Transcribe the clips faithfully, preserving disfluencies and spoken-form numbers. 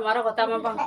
Maro kota ma bang.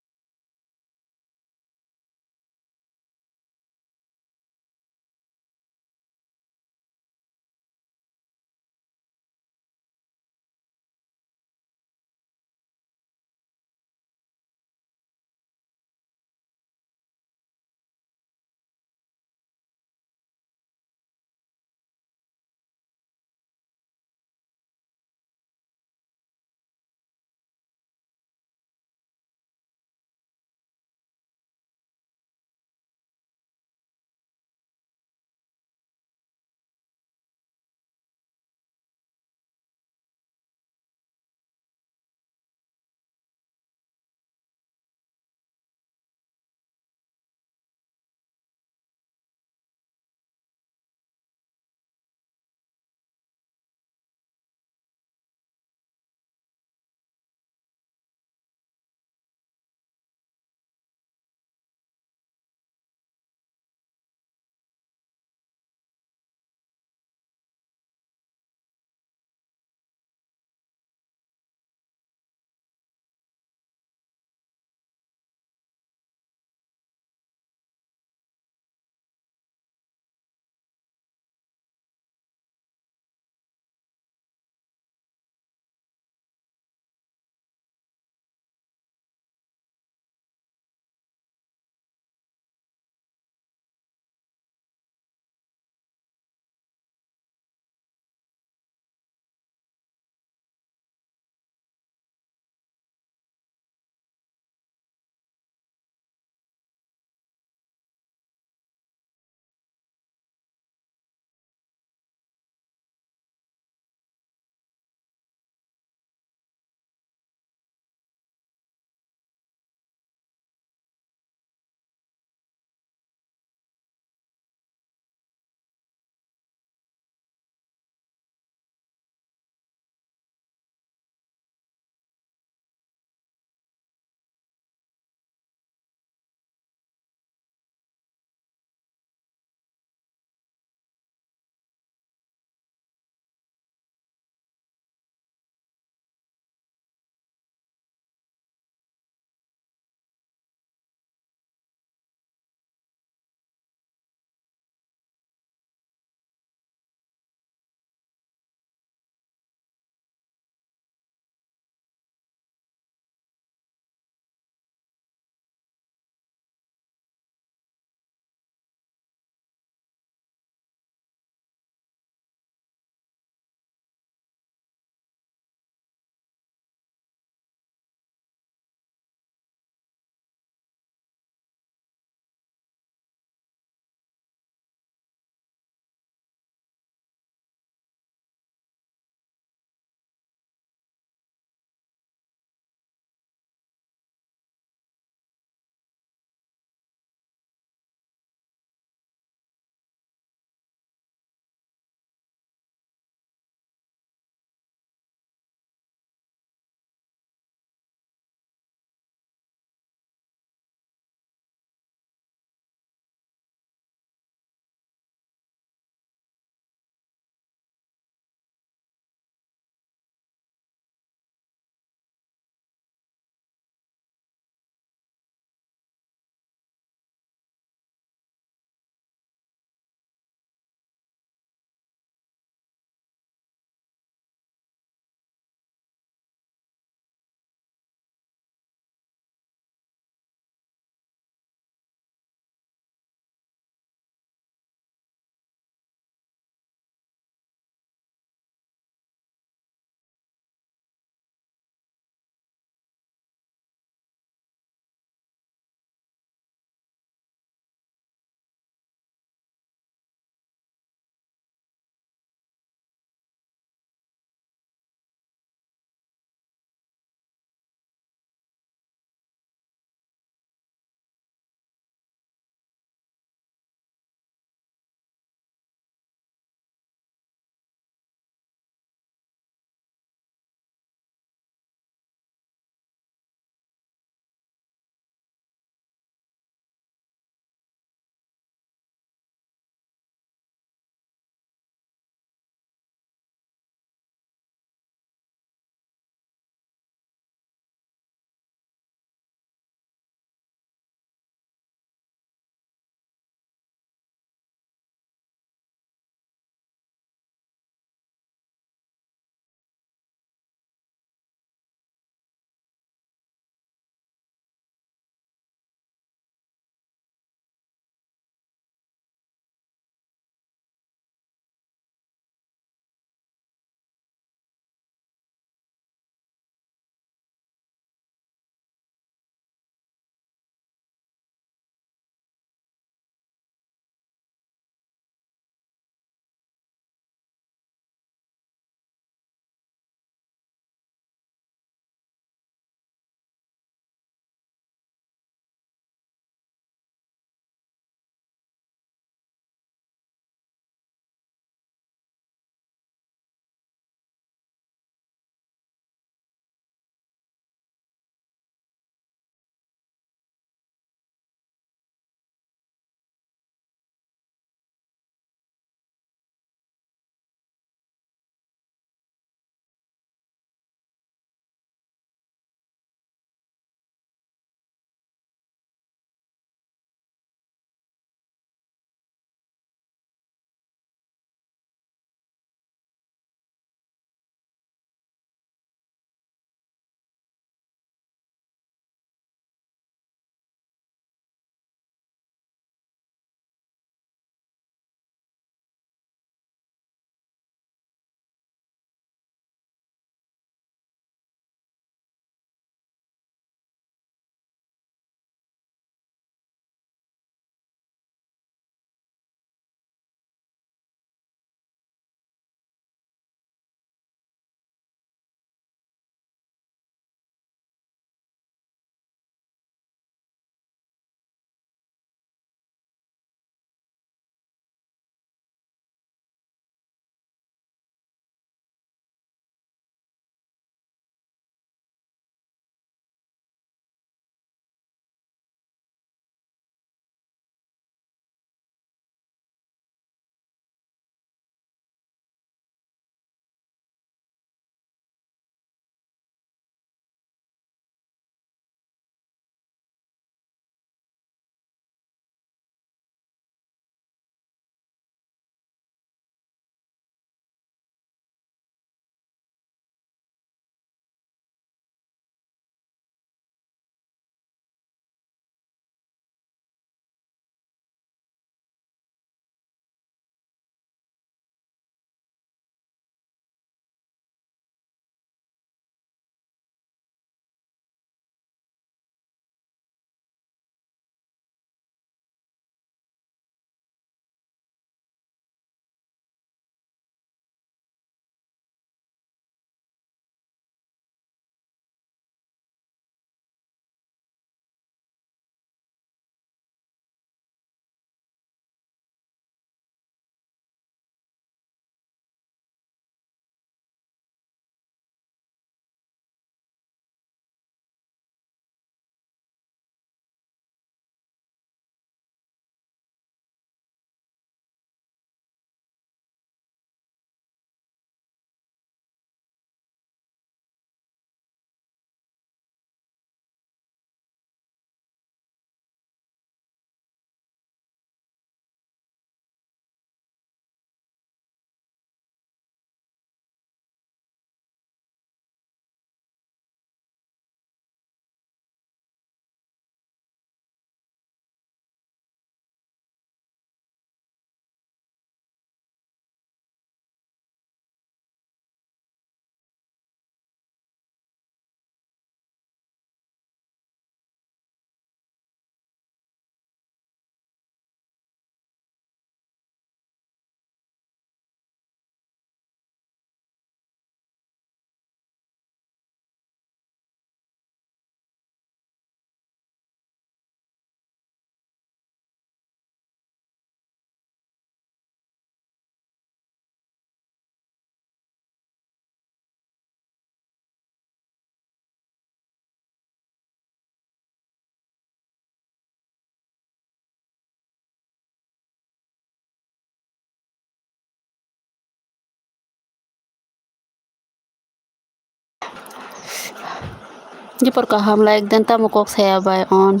Jipor kaham like dan tamo kok saya bai on.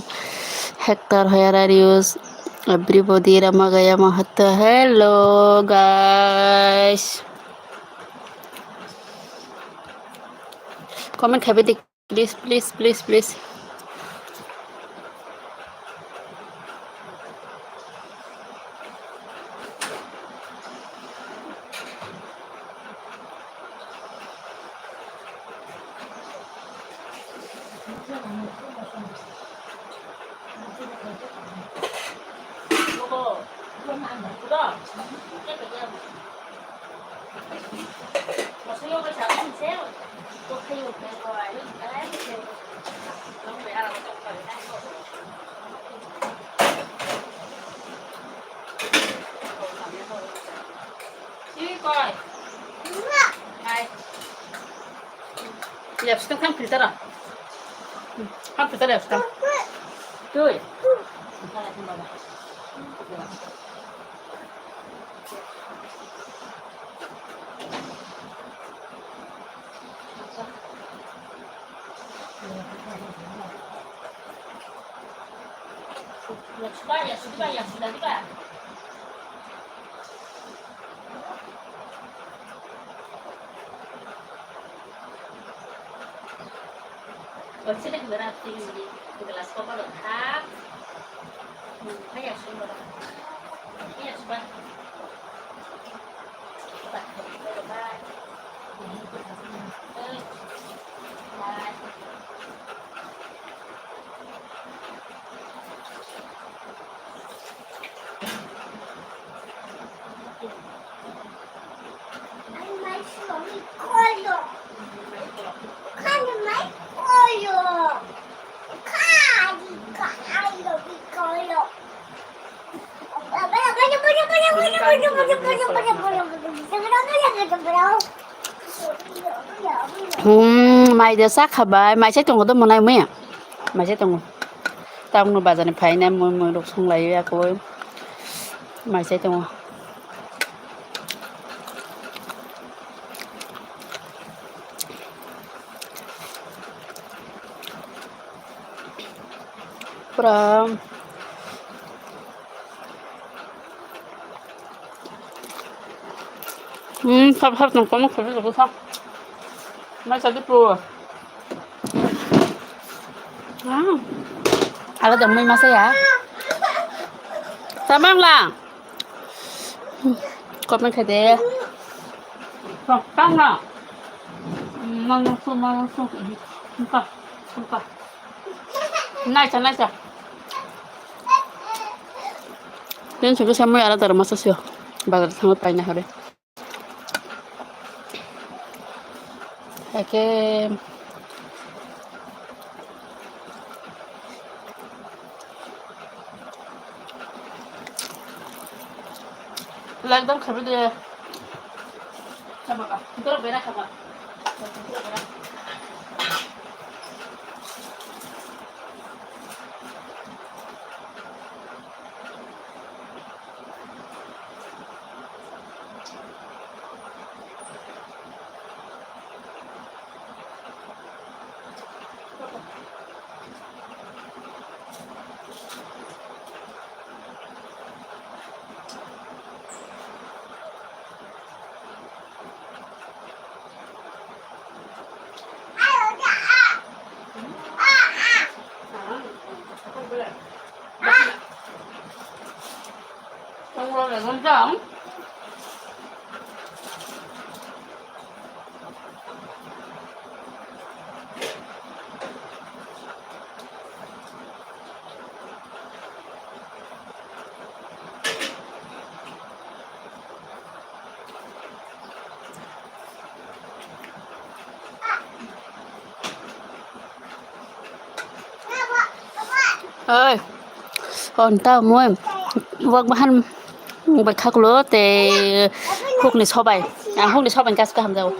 Hector Hoyara Rius. Everybody Ramagaya Mahatta. Hello guys. Comment khabi dik, please, please, please, please. Lipstick kan filter ah. Kan filter lipstick. Tui. Hmm, mai de sa khabai, mai sai tongo do monai muya. Mai sai tongo. Tamno bazar ni phaina mui mui rok songlai ya koi. Mai sai tongo. Pura. Hmm, sab sab tong kono khori ko sa. Mai sa di pu. Ah. Ala dam mai masa ya. Tamang la. Comment khai de. Tang na. Mang su, mang su. Ka, ka. Naisa, naisa. Yen sudu samui ala tar masa sio. Bazar thangwi paina hore. Eke. Like dan khabi de. Khabi ka. Dor bera khabi. Oi, on ta moi wak bahan bai khaklo te hukni sobai, ang hukni sobai kas kaham jao.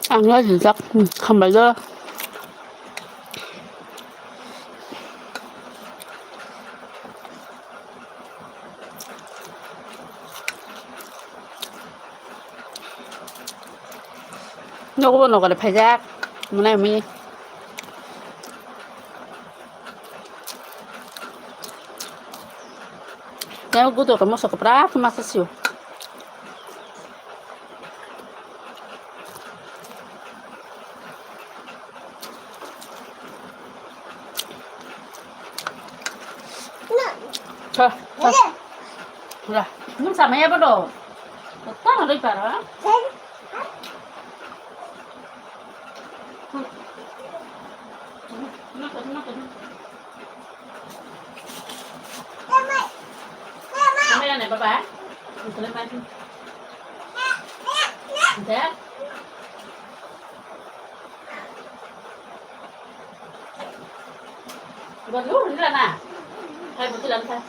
Ang no sijak, hambai do. Nogo bo nokole phaijak, mwnai mwnwi. Yang gudo ka moso kwbra khe masa sio. Ha, ha. Ra, nung sama ya bodo. Tang roi para. Kamera ne baba. Kamera ne. Dad. Buat lu, ini lah, nah. Hai, betul lah, nah.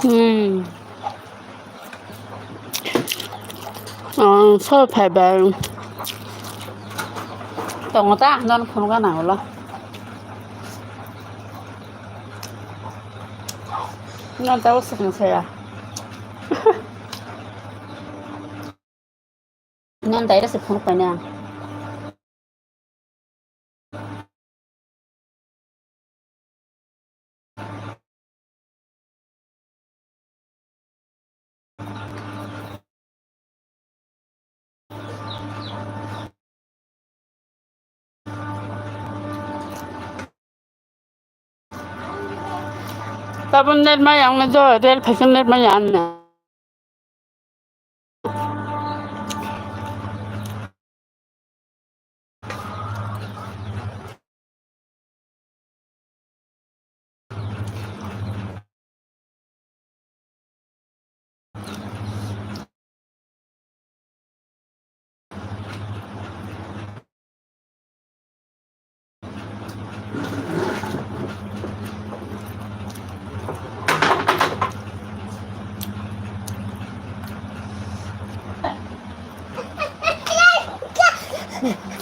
Hmm. Ang so phai bai. Tongo ta, non phunuk gana ulo. Non ta usuk saya. Non ta ira se phunuk paina. Tabuk net maya ang jo rel phaikhe net maya ang na.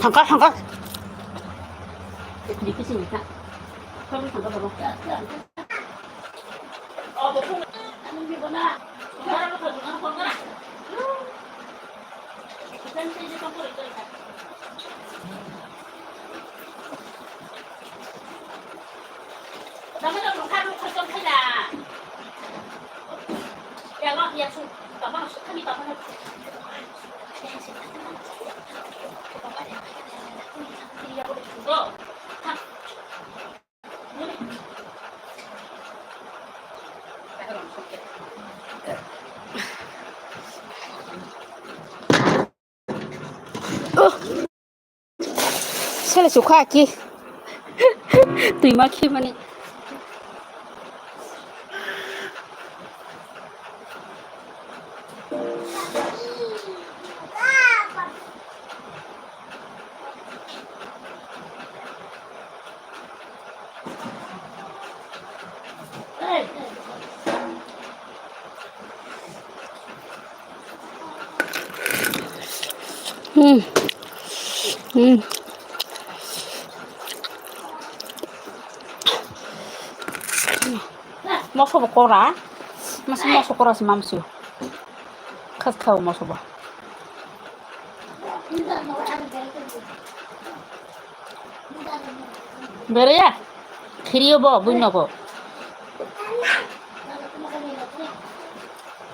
Thangka, thangka. Kele sukha ki. Twi ma khi mani. Hmm. Hmm. Moso bo kora. Masa moso kora se mamsu. Khas khao moso bo. Bereya. Khiriyo bo buino ko.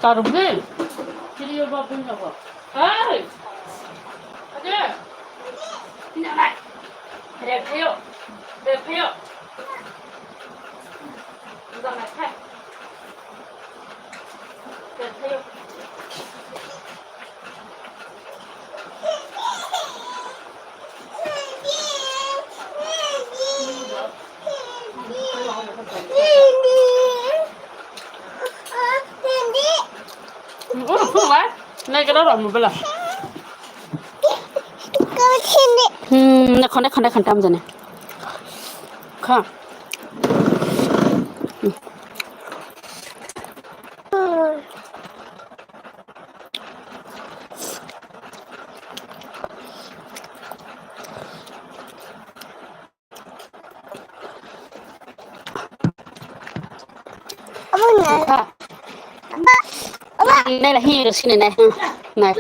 Tarugwi. Khiriyo bo buino ko. Hey. Ade. Ina nai. Repheyo. Repheyo. Bukan nai khai. Uru phung lai, nai kena rom bela. Hmm, na khonde khonde khantam jani. Kha. Nai la hi ro sini nai. Nai.